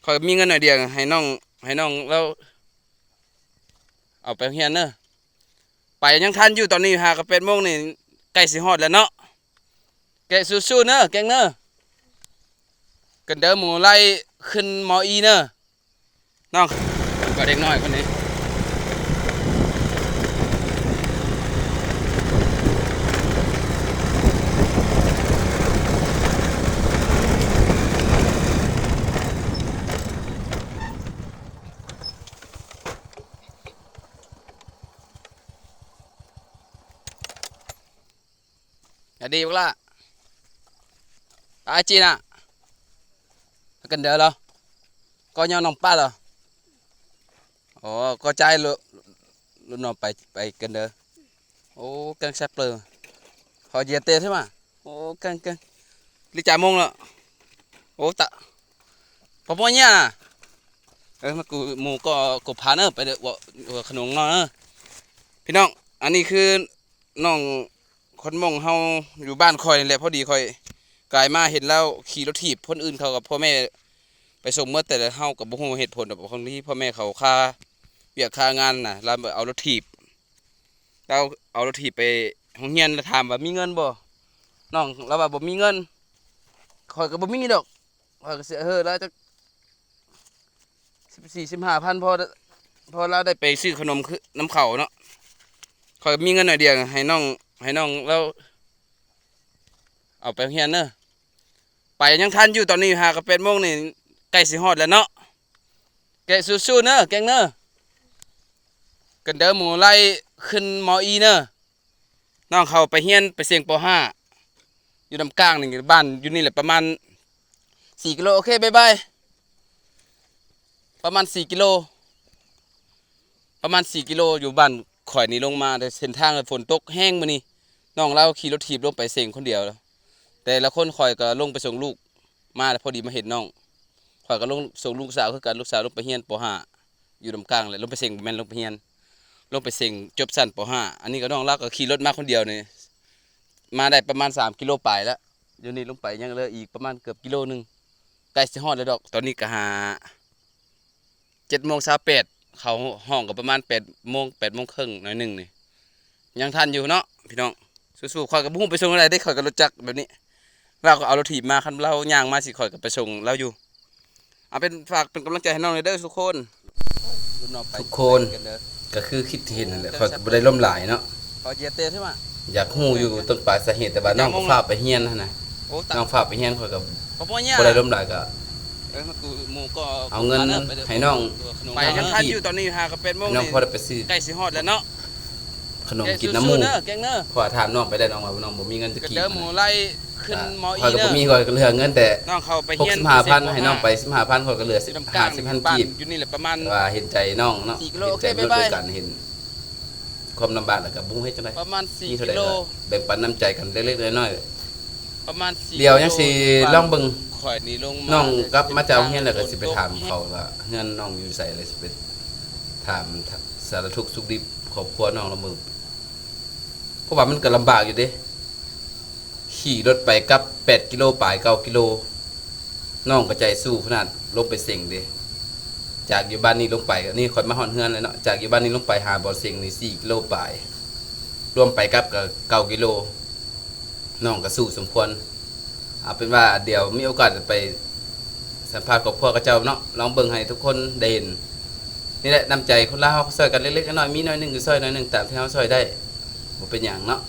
ຂ້ອຍມີເງິນໜ້ອຍດຽວ ໃຫ້ນ້ອງ ໃຫ້ນ້ອງລາວເອົາໄປໂຮງຮຽນເດີ. ໄປຍັງທັນຢູ່ ຕອນນີ້ຫາກໍແປດໂມງນີ້ ໃກ້ຊິຮອດແລ້ວເນາະ. ແກະສູ້ໆເດີ ແກ້ງເດີ ກັນເດີ ໝູໄລ່ຂຶ້ນ ມ.ອີ ເດີ. ນ້ອງ ກໍເດັກນ້ອຍຄົນນີ້ ອາດີບັກຫຼ້າ ອາຈີນະ ກັນເດີເລາະ ກໍຍ້ອນນ້ອງປ້າເລາະ. ອໍ ກໍຈ່າຍໂລ ໂລນ້ອງໄປ ໄປກັນເດີ. ໂອ້ ແກງແຊບເລີ ຂໍເຢຍເຕໃຊ່ມະ. ໂອ້ ແກງ ແກງ ລິຈາມົງເລາະ. ໂອ້ ຕະ ປະໂມຍເຍນະ. ເອີ ມາກູໝູກໍ ກູພາເນີ ໄປເດີ ວະ ວະຂະໜົງເນາະ. ເອີ ພີ່ນ້ອງ ອັນນີ້ຄື ນ້ອງຄົນມົ້ງເຮົາຢູ່ບ້ານຂ້ອຍນີ້ແຫຼະ. ພໍດີຂ້ອຍກາຍມາເຫັນລາວຂີ່ລົດຖີບ ຄົນອື່ນເຂົາກັບພໍ່ແມ່ໄປສົ່ງໝົດ ແຕ່ລະເຮົາກໍບໍ່ຮູ້ເຫດຜົນດອກ. ບາງທີພໍ່ແມ່ເຂົາຄາວຽກຄາງານນະ ລາວເອົາລົດຖີບ ລາວເອົາລົດຖີບໄປໂຮງຮຽນ ລະຖາມວ່າມີເງິນບໍ່ ນ້ອງລາວວ່າບໍ່ມີເງິນ. ຂ້ອຍກໍບໍ່ມີດອກ ຂ້ອຍກໍຊິເຮີລາວຈັກ ສິບສີ່ ສິບຫ້າພັນ ພໍ ພໍລາວໄດ້ໄປຊື້ຂະໜົມຄືນຳເຂົາເນາະ. ຂ້ອຍມີເງິນໜ້ອຍດຽວ ໃຫ້ນ້ອງ ໃຫ້ນ້ອງລາວເອົາໄປໂຮງຮຽນເດີ. ໄປຍັງທັນຢູ່ ຕອນນີ້ຫາກໍແປດໂມງນີ້ ໃກ້ຊິຮອດແລ້ວເນາະ. ແກະສູ້ໆເດີ ແກ້ງເດີ ກັນເດີ ໝູໄລ່ຂຶ້ນ ມ.ອີ ເດີ. ນ້ອງເຂົາໄປຮຽນໄປເສັງ ປໍຫ້າ ຢູ່ນ້ຳກ້າງນີ້ ບ້ານຢູ່ນີ້ແຫຼະ ປະມານສີ່ກິໂລ. ໂອເຄ ບາຍບາຍ. ປະມານສີ່ກິໂລ ປະມານສີ່ກິໂລ ຢູ່ບ້ານຂ້ອຍນີ້ລົງມາ ແຕ່ເສັ້ນທາງຝົນຕົກແຮງມື້ນີ້. ນ້ອງລາວຂີ່ລົດຖີບລົງໄປເສັງຄົນດຽວ ແຕ່ລະຄົນ ຂ້ອຍກໍລົງໄປສົ່ງລູກ ມາແລ້ວ ພໍດີມາເຫັນນ້ອງ ຂ້ອຍກໍລົງສົ່ງລູກສາວຄືກັນ. ລູກສາວລົງໄປຮຽນ ປໍຫ້າ ຢູ່ນ້ຳກ້າງແຫຼະ ລົງໄປເສັງ ບໍ່ແມ່ນລົງໄປຮຽນ ລົງໄປເສັງຈົບຊັ້ນ ປໍຫ້າ. ອັນນີ້ກໍນ້ອງລາວກໍຂີ່ລົດມາຄົນດຽວນີ້ ມາໄດ້ປະມານສາມກິໂລປາຍແລ້ວ. ຢູ່ນີ້ລົງໄປຍັງເຫຼືອອີກປະມານເກືອບກິໂລໜຶ່ງ ໃກ້ຊິຮອດແລ້ວດອກ. ຕອນນີ້ກໍຫາ ເຈັດໂມງຊາວແປດ ເຂົ້າຫ້ອງກໍປະມານແປດໂມງ ແປດໂມງເຄິ່ງໜ້ອຍໜຶ່ງນີ້ ຍັງທັນຢູ່ເນາະພີ່ນ້ອງ. ສູ້ໆ ຂ້ອຍກໍບໍ່ຮູ້ໄປສົ່ງແນວໃດເດ້ ຂ້ອຍກໍລົດຈັກແບບນີ້ ລາວກໍເອົາລົດຖີບມາ ຄັນລາວຍ່າງມາຊິ ຂ້ອຍກໍໄປສົ່ງລາວຢູ່. ເອົາເປັນ ຝາກເປັນກຳລັງໃຈໃຫ້ນ້ອງແດ່ເດີທຸກຄົນ ທຸກຄົນ ກໍຄືຄລິບທີ່ເຫັນນັ້ນແຫຼະ. ຂ້ອຍກໍບໍ່ໄດ້ລົມຫຼາຍເນາະ ຢາກຮູ້ຢູ່ຕົ້ນປາຍສາເຫດ ແຕ່ວ່ານ້ອງກໍຟ້າວໄປຮຽນຫັ້ນນະ ນ້ອງຟ້າວໄປຮຽນ ຂ້ອຍກໍບໍ່ໄດ້ລົມຫຼາຍ ກໍເອົາເງິນໃຫ້ນ້ອງ ໄປຍັງທັນຢູ່ ຕອນນີ້ຫາກໍແປດໂມງ ນ້ອງພໍໄດ້ໄປຊື້ ໃກ້ຊິຮອດແລ້ວເນາະ ຂະໜົມກິນນຳໝູ່ ເພາະວ່າຖາມນ້ອງໄປແລ້ວ ນ້ອງວ່ານ້ອງບໍ່ມີເງິນຈະກີບ ຂ້ອຍກໍບໍ່ມີ ຂ້ອຍກໍເຫຼືອເງິນແຕ່ຫົກສິບຫ້າພັນ ໃຫ້ນ້ອງໄປສິບຫ້າພັນ ຂ້ອຍກໍເຫຼືອຫ້າສິບພັນກີບ ແຕ່ວ່າເຫັນໃຈນ້ອງເນາະ ເຫັນໃຈມະນຸດດ້ວຍກັນ ເຫັນຄວາມລຳບາກ ແລ້ວກໍບໍ່ຮູ້ເຮັດຈັ່ງໃດ ມີເທົ່າໃດກໍແບ່ງປັນນ້ຳໃຈກັນເລັກໆນ້ອຍໆ ດຽວຍັງຊິລອງເບິ່ງ ນ້ອງກັບມາຈາກໂຮງຮຽນແລ້ວກໍຊິໄປຖາມເຂົາວ່າເຮືອນນ້ອງຢູ່ໃສ ແລ້ວຊິໄປຖາມສາລະທຸກສຸກດິບຄອບຄົວນ້ອງລະເມີ ເພາະວ່າມັນກໍລຳບາກຢູ່ເດ້ ຂີ່ລົດໄປກັບແປດກິໂລປາຍ ເກົ້າກິໂລ ນ້ອງກໍໃຈສູ້ຂະໜາດລົງໄປເສັງເດ້ ຈາກຢູ່ບ້ານນີ້ລົງໄປ ອັນນີ້ຂ້ອຍມາຮອດເຮືອນແລ້ວເນາະ ຈາກຢູ່ບ້ານນີ້ລົງໄປຫາບ່ອນເສັງນີ້ສີ່ກິໂລປາຍ ລວມໄປກັບກໍເກົ້າກິໂລ ນ້ອງກໍສູ້ສົມຄວນ ເອົາເປັນວ່າດຽວມີໂອກາດໄປສຳພາດຄອບຄົວເຂົາເຈົ້າເນາະ ລອງເບິ່ງໃຫ້ທຸກຄົນໄດ້ເຫັນ ນີ້ແຫຼະນ້ຳໃຈຄົນລາວເຮົາ ຊ່ອຍກັນເລັກໆນ້ອຍໆ ມີໜ້ອຍໜຶ່ງກໍຊ່ອຍໜ້ອຍໜຶ່ງ ຕາມທີ່ເຮົາຊ່ອຍໄດ້ ບໍ່ເປັນຫຍັງເນາະ